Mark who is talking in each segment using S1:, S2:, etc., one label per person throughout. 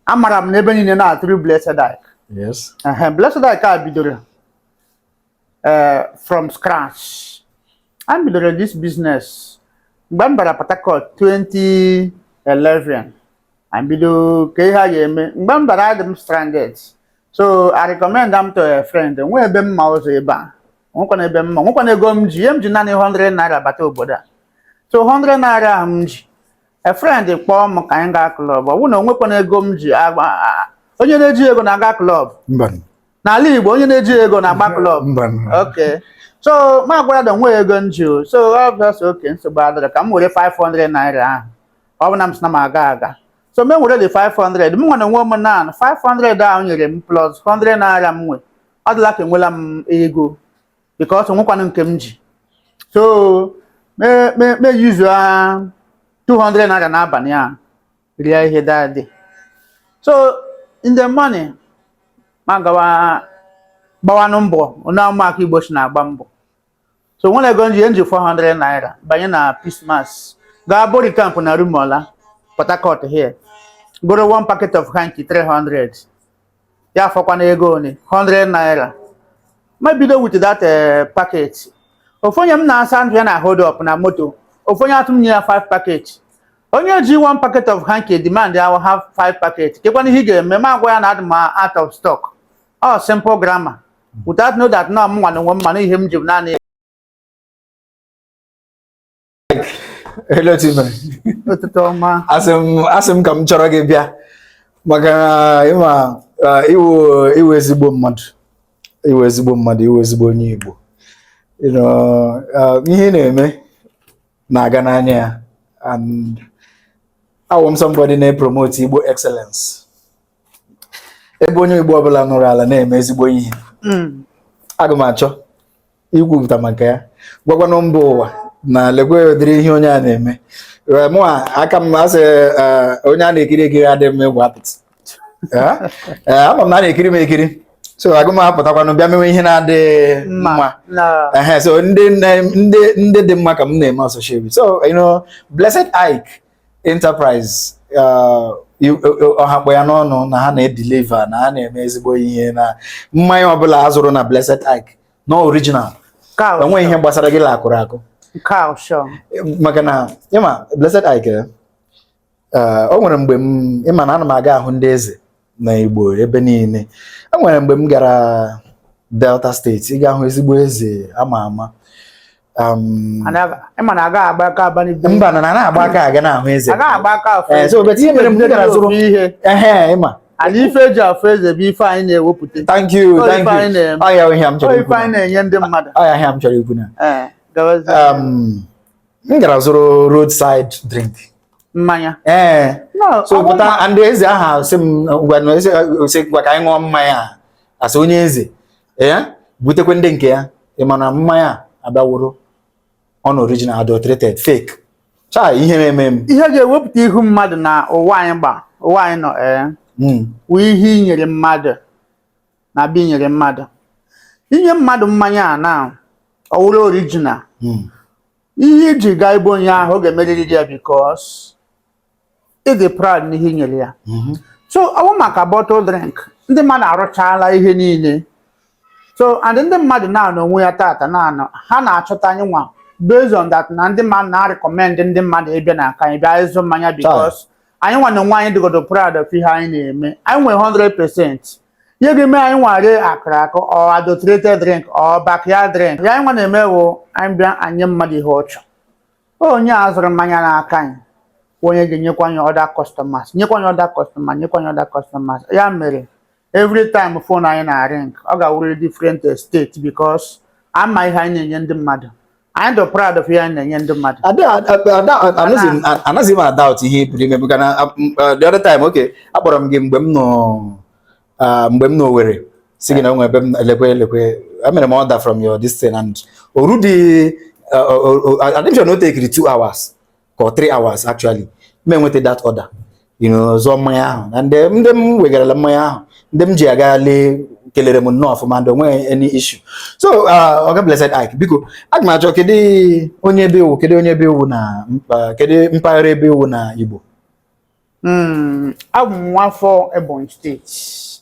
S1: Amara m n'ebe niile na-atụrụ Blessed Ike. Ehe, Blessed Ike a bidoro from scratch. A bidoro this business mgbe m bara Port Harcourt 2011. I bido ka ihe a ga-eme mgbe m bara, adị m stranded, so I recommend am to a friend. Nwee ebe mma ụzọ ebe a, nwekwana ebe mma, nwekwana ego m ji. Ihe m ji naanị 100 naira bata obodo a. So 100 naira ahụ m ji, a friend kpọọ m ka anyị gaa club. Ọ bụrụ na o nwekwana ego m ji onye na-eji ego na-aga club?
S2: Mba.
S1: N'ala Igbo, onye na-eji ego na-agba club?
S2: Mba.
S1: Okay, so ma gwara na onwe ego m ji o. So ọ bụ sọ oke nsogbu adịrị ka m were 500 naira ahụ. Ọ bụ na m sị na m aga aga, so m were the 500 m nwere onwe m na 500 ahụ nyere m plus 100 naira m nwe, ọ dịla ka enwela m ego, because onwekwanụ nke m ji. So me use 200 naira n'abalị a rie ihe dadị. So in the morning, ma gawa gbawanụ mbọ onye ụmụaka Igbo si na-agba mbọ. So nwere ego nji 400 naira banye na Pismas, gaa Bori Camp na Rumuola, Port Harcourt here, goro one packet of hanky 300. Ya afọkwana ego one 100 naira. Ma bido with that packet. Ofu onye m na-asa ndụ ya na hold up na moto, ofu onye atụ m nye ya 5 packet. Onye ji one packet of hanky demand ya have 5 packet, kekwana ihe ị ga-eme? Ma agwa ya na adị m out of stock. Ọ simple grammar without know that na m nwa na onwe m, mana ihe m ji bụ naanị.
S2: Hello, Chimere.
S1: Ụtụtụ ọma.
S2: Asị m ka m chọrọ gị bịa maka na ịma iwu ezigbo mmadụ, iwu ezigbo mmadụ, iwu ezigbo onye Igbo. Ihe ị na-eme na-aga n'anya ya, and awụ m somebody na-promote Igbo excellence. Ebe onye Igbo ọbụla nụrụ ala na-eme ezigbo ihe, aga m achọ ikwupụta maka ya, gwakwanụ mba ụwa na lekwe ụdịrị ihe onye a na-eme. Mụ a aka m asị, onye a na-ekiri ekiri adịghị m egwu apịtị. Ama m na a na-ekiri m ekiri, so agụ m apụtakwanụ bịa mewe ihe na-adịghị mma.
S1: Na
S2: Ehe, so ndị dị mma ka m na-eme associate with. So Blessed Ike Enterprise, ọha kpọ ya n'ọnụ na ha na-edeliver, na ha na-eme ezigbo ihe, na mmanya ọbụla a zụrụ na Blessed Ike no original.
S1: Cow.
S2: Enweghị ihe gbasara gị la akụrụ akụ.
S1: Cow sure.
S2: Maka na ịma Blessed Ike, o nwere mgbe m, ịma na ana m aga ahụ ndị eze na Igbo ebe niile. O nwere mgbe m gara Delta Steeti ịga hụ ezigbo eze ama ama.
S1: Ịma na aga agba aka abalị.
S2: Mba, na na-agba aka aga na-ahụ eze.
S1: Aga agba aka afọ.
S2: So but ihe mere m gara zụrụ
S1: ihe.
S2: Ehe, ịma.
S1: And ife eji afọ eze bụ ife anyị na-ewepụta.
S2: Thank you.
S1: Ọ
S2: Thank
S1: ife anyị
S2: you.
S1: na-eme.
S2: Ọ ya ihe m
S1: Ọ
S2: chọrọ
S1: ife
S2: ikwu
S1: anyị
S2: na.
S1: na-enye ndị mmadụ.
S2: Ọ ya ihe m chọrọ ikwu na.
S1: Ee, gawazie.
S2: M gara zụrụ roadside drink.
S1: Mmanya.
S2: Ee.
S1: No,
S2: so
S1: ọ bụ
S2: pụta, ndị eze ahụ sị m ngwa na eze sị ngwa ka anyị ṅụọ mmanya a. Asị onye eze ee butekwe ndị nke ya. Ị ma na mmanya a abịaworo unoriginal, adulterated, fake. Chai, ihe na-eme m.
S1: Ihe ga-ewepụta ihu mmadụ na ụwa anyị gba ụwa anyị nọ, ee, wụ ihe i nyere mmadụ na bịa inyere mmadụ, inye mmadụ mmanya a na ọwụrụ original. Ihe iji gaa ebe onye ahụ, ọ ga-emerịrị ya because ị dị proud n'ihe i nyere ya. So ọ bụ maka bottle drink, ndị mmadụ arụchaala ihe niile. So and ndị mmadụ na-anọ onwe ya tata na-anọ, ha na-achọta anyị nwa based on that, na ndị mmadụ na-recommend ndị mmadụ ịbịa na nke anyị bịa ịzụ mmanya, because anyị nwa na onwe anyị dịgodo proud of ihe anyị na-eme. Anyị nwere 100%. Ihe ga-eme anyị nware akara akụ or adulterated drink or backyard drink ya, anyị nwa na-eme bụ anyị bịa anyị mmadụ ihe ọ chọrọ. Onye a zụrụ mmanya n'aka anyị bụ onye ga-enyekwa anyị other customers, nyekwa anyị other customers, nyekwa anyị other customers. Ya mere every time phone anyị na-ring, ọ ga-awụrịrị different state, because ama ihe anyị na-enye ndị mmadụ. Anyị dị proud of ihe anyị na-enye ndị mmadụ.
S2: Ada anaghịzi m adoubt ihe ị pụrụ ime, maka na the other time, okay, akpọrọ m gị mgbe m nọ Owerri, si gị na onwe ebe m lekwe lekwe, emere m order from your this thing and orudi adị m sure na o tekiri 2 hours ka ọ 3 hours actually m enweta that order, zụọ mmanya ahụ, na ndị m wegarala mmanya ahụ, ndị m ji aga lee kelere m nnọọ ọfụma, ndị onweghị any issue. So Oga Blessed Ike, biko, aga m achọ kedu onye ebe iwu, kedu onye ebe iwu na kedu mpaghara ebe iwu na Igbo?
S1: Abụ m nwafọ Ebonyi Steeti.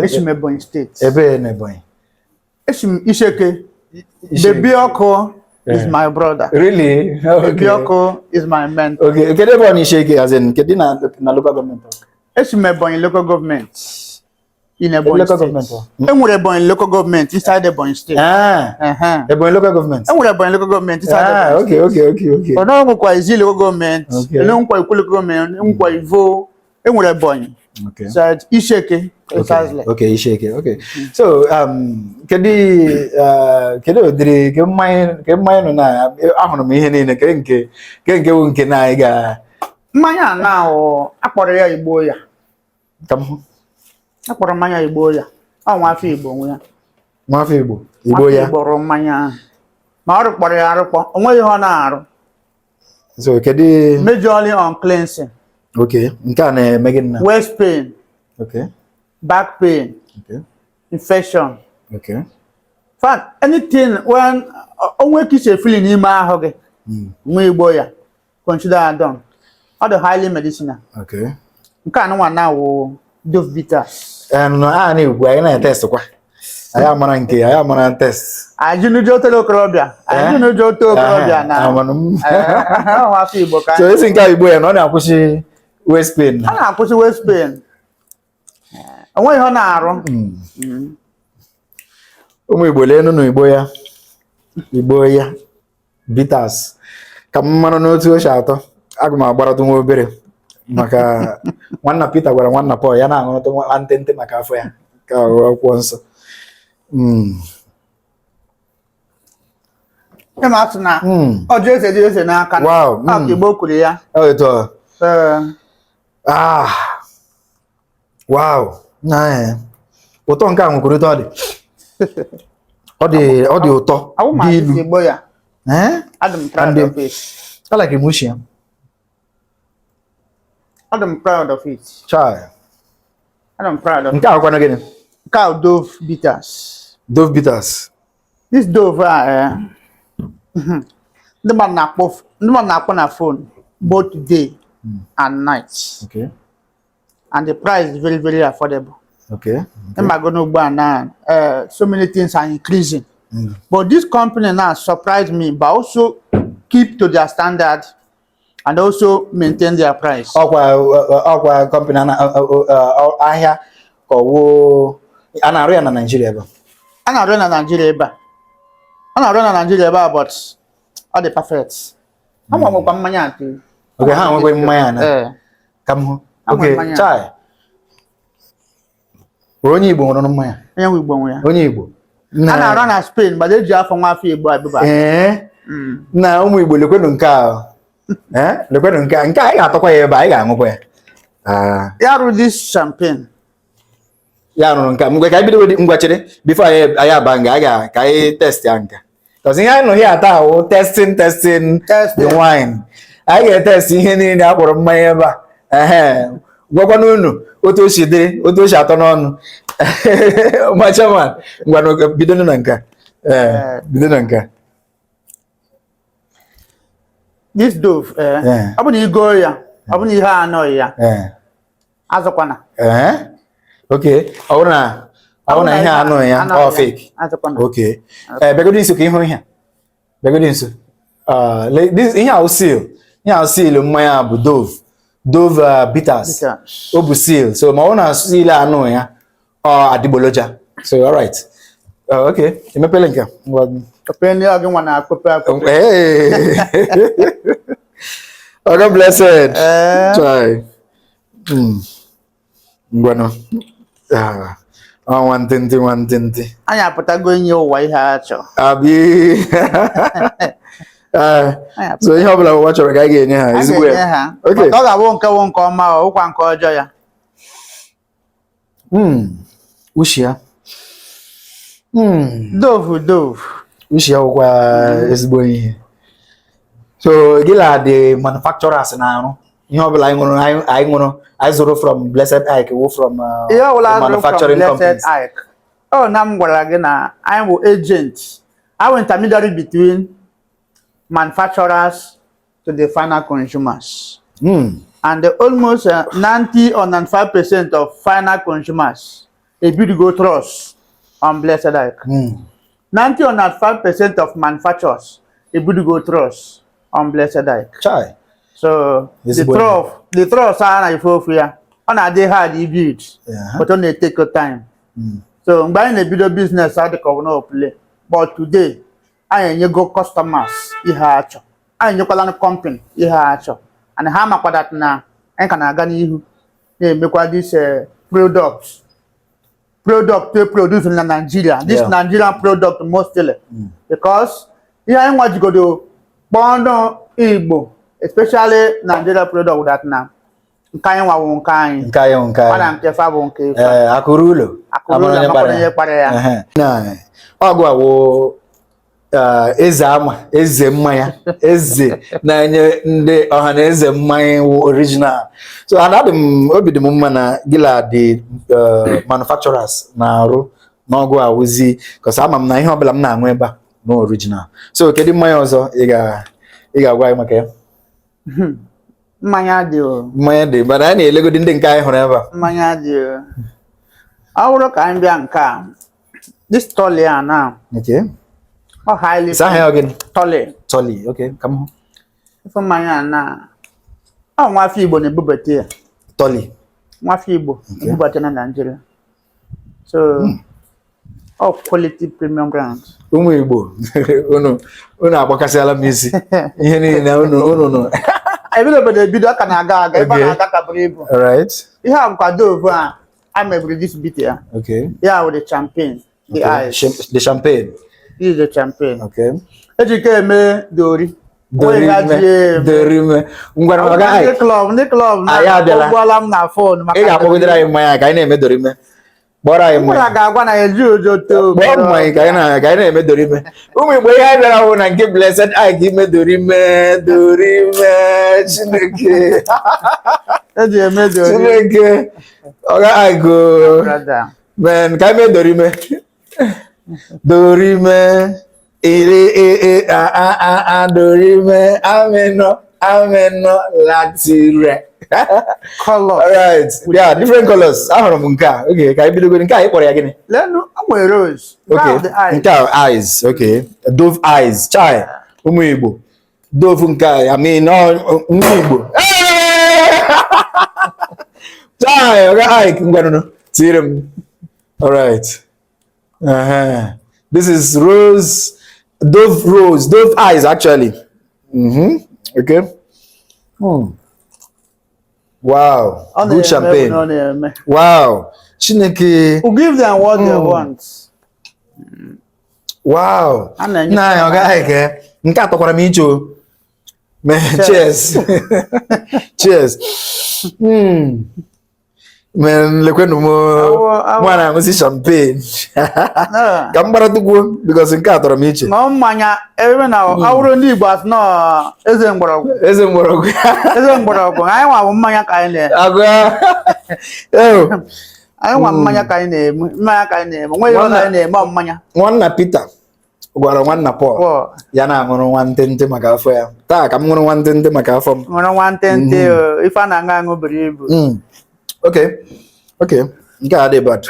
S1: Esi m Ebonyi Steeti.
S2: Ebe na Ebonyi?
S1: Esi m Iseke. Baby Ọkụ is my brother.
S2: Really?
S1: Baby Ọkụ is my mentor.
S2: Okay, kedu ebe ọ na Iseke, as in kedu na local government?
S1: Esi m Ebonyi local government in Ebonyi
S2: Local
S1: State.
S2: government?
S1: Enwere Ebonyi local government inside Ebonyi State.
S2: Ah, Ebonyi local government.
S1: Enwere Ebonyi local government inside
S2: Ah,
S1: Ebonyi.
S2: okay.
S1: Ọ̀nà nwekwa Izi local government, enwekwa Ikwo local government, enwekwa Ivo, enwere Ebonyi. Inside Iseke, precisely.
S2: Okay, Iseke, okay. So, kedu ụdịrị ke mmanya nọ na ahụrụ m ihe niile ke nke bụ nke na anyị ga
S1: Mmanya a na ọ akpọrọ ya Igbo ya.
S2: Ka m hụ.
S1: Akpọrọ mmanya Igbo ya. Ọ nwa afọ Igbo nwe ya.
S2: Nwafọ Igbo, Igbo
S1: Nwafọ
S2: ya.
S1: Igbo rụrụ mmanya ahụ. Ma ọ rụkpọrọ ya arụkpọ, o nweghị ihe ọ na-arụ.
S2: So kedu
S1: Majorly on cleansing,
S2: Okay, nke a na-eme gịnị na?
S1: Waist pain, back pain, infection. In fact, anything when onwe ka isi efili n'ime ahụ gị, nwa Igbo ya, consider ya done. Ọ dị highly medicinal. Nke a nụnwa na wụ Dove Bitters.
S2: No, a na-ekwu anyị na-etest kwa. Anyị amara nke anyị amara test.
S1: Ajụnụjọ otele okorobịa. Ajụnụjọ ote okorobịa na
S2: Amanụ m.
S1: Ọ afọ Igbo ka
S2: So esi nke a Igbo ya na ọ na-akwụsị waist pain.
S1: A na-akwụsị waist pain. Onweghị ihe ọ na-arụ.
S2: Ụmụ Igbo, lee nụnụ Igbo ya, Igbo ya bitters, ka m mara n'otu o si atọ. Aga m agbaratụ nwa obere maka nwanna Peter gwara nwanna Paul ya na-aṅụrụtụ nwa ntịntị maka afọ ya ka ọ akwụkwọ nsọ.
S1: Ịma atụ na ọjọ eze dị eze n'aka. Ọ ka Igbo kwuru ya.
S2: Ọ etu ọ.
S1: Ee.
S2: Ah, wow, na ụtọ nke a nwekwara ụtọ, ọ dị ụtọ.
S1: Awụ ma
S2: dị ilu.
S1: Igbo ya.
S2: Eh?
S1: Adị m proud of it.
S2: I like ushi ya.
S1: Adị m proud of it.
S2: Chai.
S1: Adị m proud of it.
S2: Nke a kwanụ gịnị?
S1: Nke a Dove Bitters.
S2: Dove Bitters.
S1: This Dove a ndị mmadụ na-akpọ na phone both day and night. And the price is very, very affordable. Ịmago n'ugbu a na so many things are increasing. But this company now surprised me, but also keep to their standard and also maintain their price.
S2: Ọkwa company ahịa ka ọwụ a na-arụ ya na Naịjirịa ebe a?
S1: A na-arụ na Nigeria ebe a. A na-arụ na Nigeria ebe a, but ọ dị perfect. Ha nwekwa mmanya atọ.
S2: Okay, ha nwekwa mmanya na
S1: Ee.
S2: Ka m hụ.
S1: Ha nwere
S2: Okay,
S1: mmanya.
S2: chai. Onye Igbo nwere mmanya.
S1: Onye nwe Igbo nwe ya.
S2: Onye Igbo.
S1: A na-arụ na Spain, but eji afọ nwa afọ Igbo abịba.
S2: Ee. Na ụmụ Igbo, lekwenụ nke a. Ee, lekwenụ nke a. Nke a anyị ga-atọkwa ya ebe a, anyị ga-aṅụkwa ya. Ah.
S1: Ya rụ this champagne.
S2: Ya rụrụ nke a. Ngwa, ka anyị bido. Ngwa, chere, before anyị aba nga anyị ga ka anyị test ya nka, because ihe anyị nọ here taa wụ testing, testing.
S1: Testing.
S2: The wine, anyị ga-etest ihe niile a kpọrọ mmanya ebe a. Ehe, gwakwana unu otu o si dịrị, otu o si atọ n'ọnụ. Ma chairman, ngwa, bido na nke a. Ee, bido na nke a.
S1: This Dove, ọ bụ na igo ya, ọ bụ na ihe a anọghị ya, azụkwana.
S2: Ee, okay, ọ bụrụ na ihe a anọghị ya, ọ fake.
S1: Azụkwana.
S2: Okay. Eh, bịagodi nso ka ịhụ ihe a. Bịagodi nso. Ah, ihe ahụ seal. Ihe ahụ seal mmanya bụ Dove. Dove Bitters.
S1: Bitters.
S2: O bụ seal. So ma ọ na seal anụ ya, ọ adịgboloja. So all right. Okay. Emepele nke a. Ngwa.
S1: Ope ndị ọ gị nwa na-akpọpe akpọpe.
S2: Hey. Oh, God blessed. Try. Ngwanụ. Ah, ọ nwantịntị nwantịntị.
S1: Anyị apụtago inye ụwa ihe a chọrọ.
S2: Abi. Ah,
S1: Anyị
S2: so ihe ọbụla ụwa chọrọ ka anyị ga-enye ha
S1: a
S2: ezigbo
S1: ga-enye
S2: ya.
S1: ha.
S2: Okay.
S1: Maka ọ ga-abụ nke wụ nke ọma, ọ wụkwa nke ọjọọ ya.
S2: Ushi ya.
S1: Dove, Dove.
S2: Ushi ya wụkwa ezigbo ihe. So gị la the manufacturers na-arụ ihe ọbụla anyị ṅụrụ, anyị ṅụrụ, anyị zụrụ from Blessed Ike wụ from
S1: Ihe ọbụla
S2: the
S1: zụrụ from
S2: manufacturing
S1: Blessed
S2: companies.
S1: Ike. Ọ na m gwara gị na anyị bụ agent. Anyị bụ intermediary between manufacturers to the final consumers. And almost 90 or 95% of final consumers ebidogo trust on Blessed Ike. 90 or 95% of manufacturers ebidogo trust on Blessed Ike.
S2: Chai.
S1: So the
S2: Ezigbo.
S1: trust, the trust a na-efe ofu ya, ọ na-adị hard i-build, but ọ na-etake time. So mgbe anyị na-ebido business, ọ dị ka ọ bụ na play, but today anyị enyego customers ihe ha achọ, anyị enyekwala company ihe ha achọ, and ha makwa that na anyị ka na-aga n'ihu na-emekwa this product e produce na Nigeria, this Nigerian product mostly, because ihe anyị nwajigodo kpọọ ndị Igbo, especially Nigeria product, that na nke anyị nwawo nke anyị.
S2: Nke anyị bụ nke
S1: Ọ na
S2: anyị.
S1: Nke fa bụ nke fa.
S2: Ee, akụrụ ụlọ.
S1: Akụrụ
S2: amara
S1: ụlọ
S2: onye
S1: amakwana
S2: kpara
S1: onye kpara ya.
S2: Ehe. Na ọgụ awụ eze ama eze mmanya, eze na-enye ndị ọha na eze mmanya wụ original. So and adị m, obi dị m mma na gịla the manufacturers na-arụ n'ọgụ awụzi, cause ama m na ihe ọbụla m na-aṅụ ebe a no original. So kedu mmanya ọzọ ị ga-agwa anyị maka ya?
S1: Mmanya dị o.
S2: Mmanya dị, mana anyị na-elegodi ndị nke anyị hụrụ ebe a.
S1: Mmanya dị o. Ọ bụrụ ka anyị bịa nke a, this Tolly a na ọ highly
S2: Ịsa aha ya ọ gịnị?
S1: Tolly.
S2: Tolly, okay, ka m hụ.
S1: Ife mmanya a na ọ nwafọ Igbo na-ebubata ya.
S2: Tolly.
S1: Nwafọ Igbo na-ebubata na Nigeria, so ọ quality premium brand.
S2: Ụmụ Igbo, unu agbakasịala m isi ihe niile unu nụ.
S1: Ebido obodo ebido, ọ ka na-aga aga ebe ọ na-aga ka buru ibu. Ihe a bụkwa Dove a a mebiri this bit ya. Ya wụ the champagne, the ice.
S2: The champagne.
S1: This is the champagne. Ejike eme dori.
S2: Dorime, dorime. Ngwara maka
S1: ndị
S2: anyị.
S1: Club, ndị club.
S2: Anyị abịala.
S1: Ụgwọla m na phone maka
S2: Ị ga-akpọgidere anyị mmanya ka anyị na-eme dorime. Kpọrọ anyị
S1: Mụ na
S2: mmanya.
S1: ga-agwa na eji ụjọ too.
S2: Kpọọ mmanya ka anyị na-eme dorime. Ụmụ Igbo, ihe anyị bịara hụ na nke Blessed Ike ime dorime, dorime, Chineke.
S1: Eji eme dori.
S2: Chineke. Ọga Ike o.
S1: Brother.
S2: Man, ka anyị mee dorime. Dorime. Ire e e a a a a dorime. Ameno ameno láti rẹ̀.
S1: Color.
S2: All right. Yeah, different colors. Ahụrụ m nke a. Okay, ka anyị bidogoro nke a ị kpọrọ ya gịnị?
S1: Lenu, o nwere rose. Nke
S2: Okay.
S1: ahụ the ice.
S2: Nke a ice. Okay. Dove ice. Chai. Ụmụ Igbo. Dove nke a, I mean, ọ ụmụ Igbo. Chai, Oga Ike, ngwanụnụ. Tinyere m. All right. This is rose, Dove rose, Dove eyes actually. Okay. Wow.
S1: Ọ
S2: Good
S1: na-eme
S2: champagne.
S1: bụ na ọ na-eme.
S2: Wow. Chineke.
S1: We give them what they want.
S2: Wow.
S1: A na-enye
S2: Nna anyị, Oga Ike, nke a tọkwara m iche o. Man, cheers. Cheers. Man, lekwenụ m.
S1: Awọ, awọ.
S2: Nwa na-aṅụzi champagne.
S1: No.
S2: Ka m gbara tukwuo because nke a tọrọ m iche.
S1: Ṅụọ mmanya ebe na ọ bụrụ ndị Igbo asị nọ eze mgbọrọgwụ.
S2: Eze mgbọrọgwụ.
S1: Eze mgbọrọgwụ, anyị nwa bụ mmanya ka anyị na
S2: Agwa. Oh.
S1: Anyị nwa mmanya ka anyị na-eme, mmanya ka anyị na-eme, nwe ihe ọzọ anyị na-eme, ọ mmanya.
S2: Nwanna Peter gwara nwanna Paul
S1: Paul
S2: ya na-aṅụrụ nwantịntị maka afọ ya. Taa ka m ṅụrụ nwantịntị maka afọ m.
S1: Nwere nwantịntị o, ife a na-aṅụ aṅụ buru ibu.
S2: Okay. Nke a dị bad.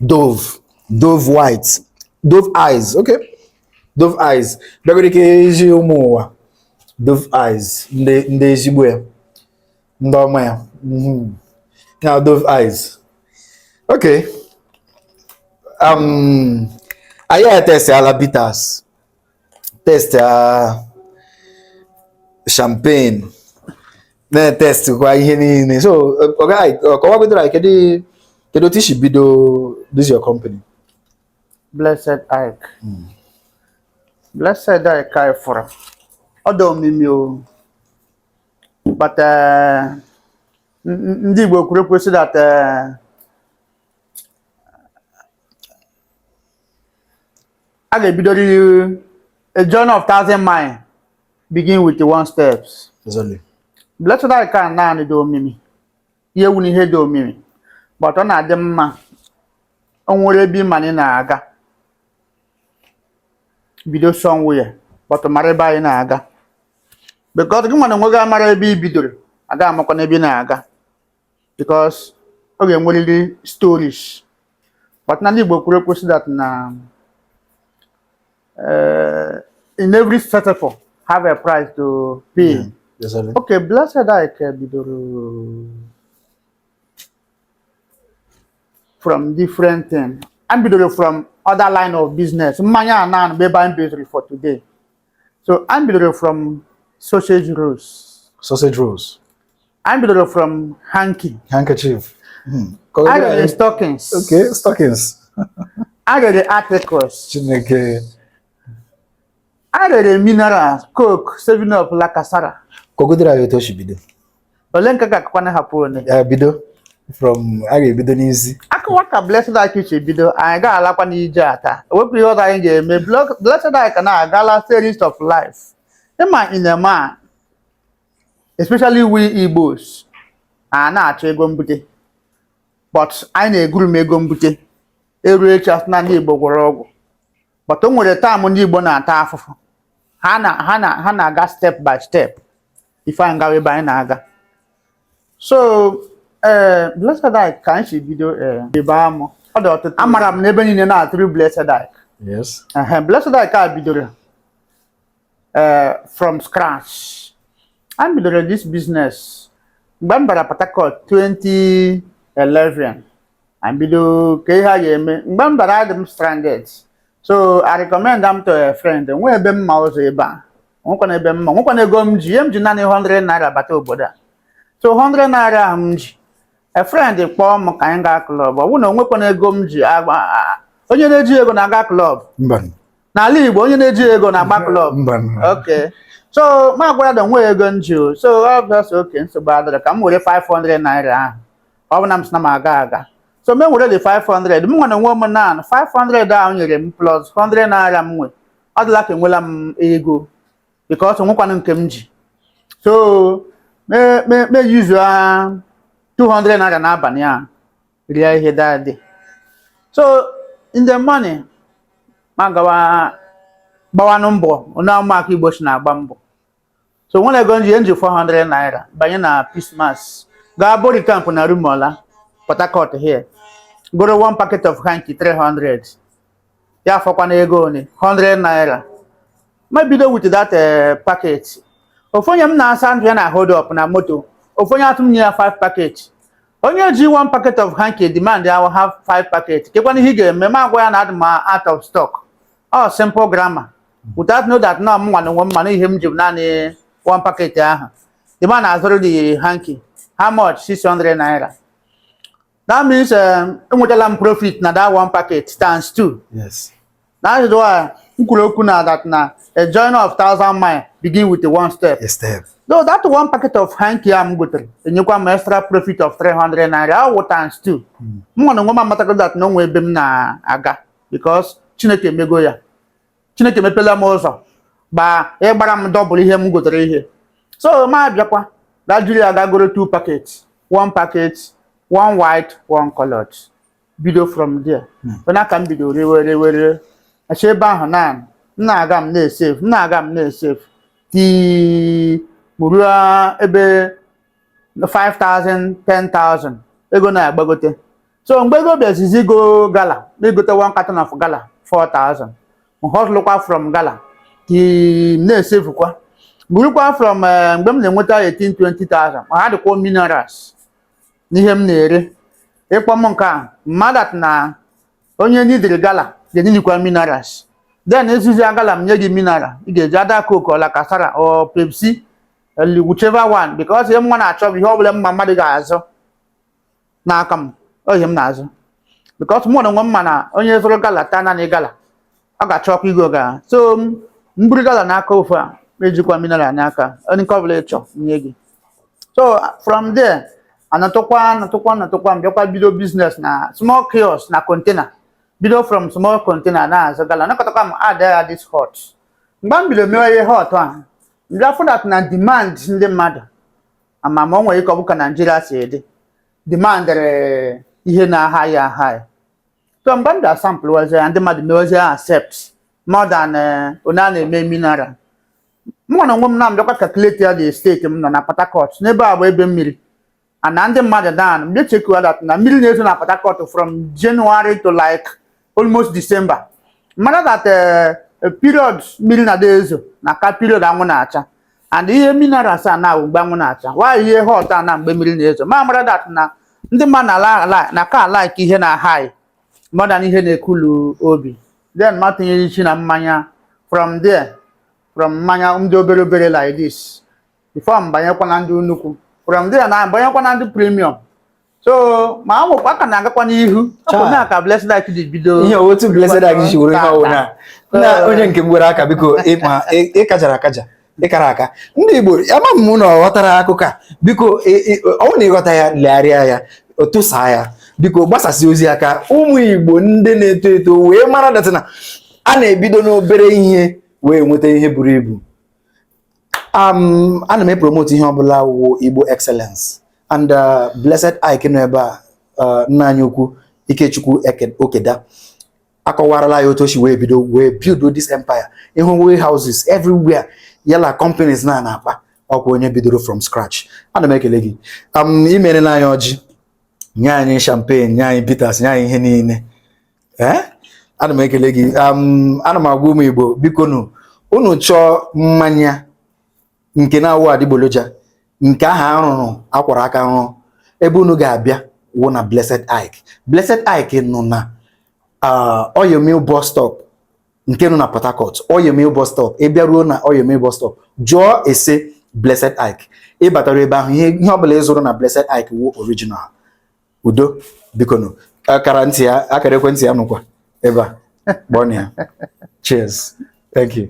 S2: Dove. Dove white. Dove eyes. Okay. Dove eyes. Bịagoro ike ezi ụmụ ụwa. Dove eyes. Ndị ezigbo ya. Ndị ọma ya. Ya Dove eyes. Okay. Anyị etestiala bitters. Test champagne. Na-etest kwa ihe niile. So, Oga Ike, kọwagodoro anyị kedu otu isi bido this your company?
S1: Blessed Ike. Blessed Ike anyị fụrụ. Ọ dị omimi o. But ndị Igbo kwuru ekwu sị that a ga-ebidoriri a journey of 1,000 miles begin with the one steps. Blessed Ike a naanị dị omimi. Ihe ewu na ihe dị omimi. But ọ na-adị mma o nwere ebe ịma na ị na-aga, bido somewhere, but mara ebe anyị na-aga. Because gị nwa na onwe gị amara ebe i bidoro, aga amakwa n'ebe ị na-aga, because ọ ga-enwerịrị stories. But na ndị Igbo kwuru ekwu sị that na in every festival have a price to pay.
S2: Yeah, exactly.
S1: Okay, Blessed Ike bidoro from different thing. I bidoro from other line of business. Mmanya a na ebe anyị bidoro for today. So I bidoro from sausage rolls.
S2: Sausage rolls.
S1: I bidoro from hanky.
S2: Handkerchief.
S1: I rere stockings.
S2: Okay, stockings.
S1: I rere articles.
S2: Chineke.
S1: I rere minerals, Coke, 7 Up, Lacasera.
S2: Kọgodoro anyị otu o si bido.
S1: Ole nke ga-akakwana hapụ one?
S2: Ya bido from a ga-ebido n'isi.
S1: Akụwa ka Blessed Ike si bido, anyị ga-alakwa n'ije a taa. Ewepụ ihe ọzọ anyị ga-eme. Blessed Ike na-agala series of life. Ịma, in a man, especially we Igbos, a na-achọ ego mbute, but anyị na-eguru m ego mbute eru echi, asị na ndị Igbo gwọrọ ọgwụ. But o nwere time ndị Igbo na-ata afụfụ, ha na-aga step by step ife anyị gawa ebe anyị na-aga. So ee, Blessed Ike ka anyị si bido, ee, ebe amụ ọ dị ọtụtụ. Amara m n'ebe niile na-atụrụ Blessed Ike. Ehe, Blessed Ike a bidoro from scratch. I bidoro this business mgbe m bara Port Harcourt 2011. I bido ka ihe a ga-eme mgbe m bara, adị m stranded, so I recommend am to a friend. Nwee ebe mma ụzọ ebe a, nwekwana ebe mma, nwekwana ego m ji, ihe m ji naanị 100 naira bata obodo a. So 100 naira ahụ m ji, a friend kpọọ m ka anyị gaa club. Ọ bụrụ na o nwekwana ego m ji onye na-eji ego na-aga club?
S2: Mba.
S1: N'ala Igbo, onye na-eji ego na-agba club?
S2: Mba.
S1: Okay, so ma gwara na onwe ego m ji o. So ọ bụ sọ oke nsogbu adịrị ka m were 500 naira ahụ. Ọ bụ na m sị na m aga aga, so m were the 500 m nwere onwe m na 500 ahụ nyere m plus 100 naira m nwe, ọ dịla ka enwela m ego, because onwekwanụ nke m ji. So me use 200 naira n'abalị a rie ihe dadị. So in the morning, ma gawa gbawanụ mbọ onye ụmụaka Igbo si na-agba mbọ. So nwere ego nji nji 400 naira banye na Pismas, gaa Bori Camp na Rumuola, Port Harcourt here, goro one packet of hanky 300, ya fọkwana ego one 100 naira. Ma bido with that packet. Ofu onye m na-asa ndụ ya na hold up na moto, ofu onye atụ m nye ya 5 packet. Onye ji one packet of hanky demand ya have 5 packet, kekwana ihe ị ga-eme? Ma agwa ya na adị m out of stock. Ọ simple grammar, without know that na m nwa na onwe m, mana ihe m ji bụ naanị one packet ahụ. The man na-azụrụ the hanky how much? 600 naira. That means enwetala m profit na that one packet times two. That is why m kwuru okwu na that na a journey of thousand mile begin with the one step.
S2: A step.
S1: Though that one packet of hanky a m gotere enyekwa m extra profit of 300 naira, awụ times two. M nwa na onwe m amatago that na onwe ebe m na-aga, because Chineke emego ya. Chineke emepela m ụzọ gba ịgbara m double ihe m gotere ihe. So ma abịakwa ga jiri ya gagoro two packets, one packet, one white, one colored. Bido from there. Onye aka m bido rewe rewe rewe acha ebe ahụ na m na-aga, m na-esave, m na-aga, m na-esave, tii m ruo ebe 5000, 10,000. Ego na-agbagote. So mgbe ego bịazizi go gala, na-egote one carton of gala 4000, m hustlekwa from gala tii m na-esavekwa, burukwa from mgbe m na-enweta 18 20,000, ma ha dịkwa minerals n'ihe m na-ere. Ịkpọ m nke a mmadụ na onye nidiri gala ga-enyikwa minerals, then ezuzi gala m nye gị mineral ị ga-eji ada Coke or Lacasera or Pepsi, whichever one, because ihe m nwa na-achọ bụ ihe ọbụla mma mmadụ ga-azụ n'aka m. Ọ ihe m na-azụ, because mụ na onwe m ma na onye zụrụ gala taa naanị gala, ọ ga-achọkwa igo ga. So m buru gala n'aka ofu a, ejikwa mineral n'aka, onye nke ọbụla ị chọ nye gị. So from there, anatụkwa, anatụkwa, anatụkwa, m bịakwa bido business na small kiosk na container. Bido from small container na-azụ gala, nakọtakwa m add ya this hot. Mgbe m bido mewe ihe hot a, m bịa fụ that na demand ndị mmadụ ama ma o nwere ike ọ bụ ka Naijiria si dị, demandịrị ihe na-aha ya aha ya. So mgbe m bịa sample wazi ya, ndị mmadụ mewezie accept more than onye a na-eme mineral. Mụ na onwe m na mbịakwa calculate ya, the state m nọ na Port Harcourt, n'ebe a bụ ebe mmiri and na ndị mmadụ dan mgbe chekuwa that na mmiri na-ezo na Port Harcourt from January to like almost December. Mara that period mmiri na-ada ezo na ka period anwụ na-acha, and ihe minerals a na mgbe anwụ na-acha, why ihe hot a na mgbe mmiri na-ezo. Ma mara that na ndị mmadụ na ala na ka like ihe na high more than ihe na-ekulu obi. Then ma tinyere isi na mmanya from there, from mmanya ndị obere obere like this before m banyekwa na ndị nnukwu, from there na banyekwa na ndị premium. So ma anwụkwa aka na-agakwa n'ihu. Ọ bụ na ka Blessed Ike ji bido.
S2: Ihe otu Blessed Ike ji were ihe ọwụ na na onye nke m were aka, biko, ịma ịkajara akaja, ịkara aka. Ndị Igbo, ama m na ọ ghọtara akụkọ a. Biko, ọ bụrụ na ịghọta ya, legharịa ya, tụsaa ya, biko, gbasasị ozi aka ụmụ Igbo ndị na-eto eto wee mara that na a na-ebido n'obere ihe wee nweta ihe buru ibu. Ana m epromote ihe ọbụla wụ Igbo excellence, and Blessed Ike nọ ebe a, nna anyị ukwu Ikechukwu Okeda akọwarala ya otu o si wee bido wee build this empire. Ịhụ warehouses everywhere yala companies na na-akpa ọkwa onye bidoro from scratch. Ana m ekele gị, imerela anyị ọjị, nye anyị champagne, nye anyị bitters, nye anyị ihe niile. Ee, ana m ekele gị. Ana m agwa ụmụ Igbo, biko nụ, unu chọọ mmanya nke na-awụ adịgboloja, nke ahụ arụrụ akwara aka rụọ, ebe unu ga-abịa wụ na Blessed Ike. Blessed Ike nọ na Oil Mill bus stop nke nọ na Port Harcourt. Oil Mill bus stop, ị bịaruo na Oil Mill bus stop, jụọ ese Blessed Ike, ị batara ebe ahụ. Ihe ọbụla ị zụrụ na Blessed Ike wụ original. Udo, biko nụ, akara ntị ya, akara ekwentị ya nụkwa ebe a, kpọọ ya. Cheers, thank you.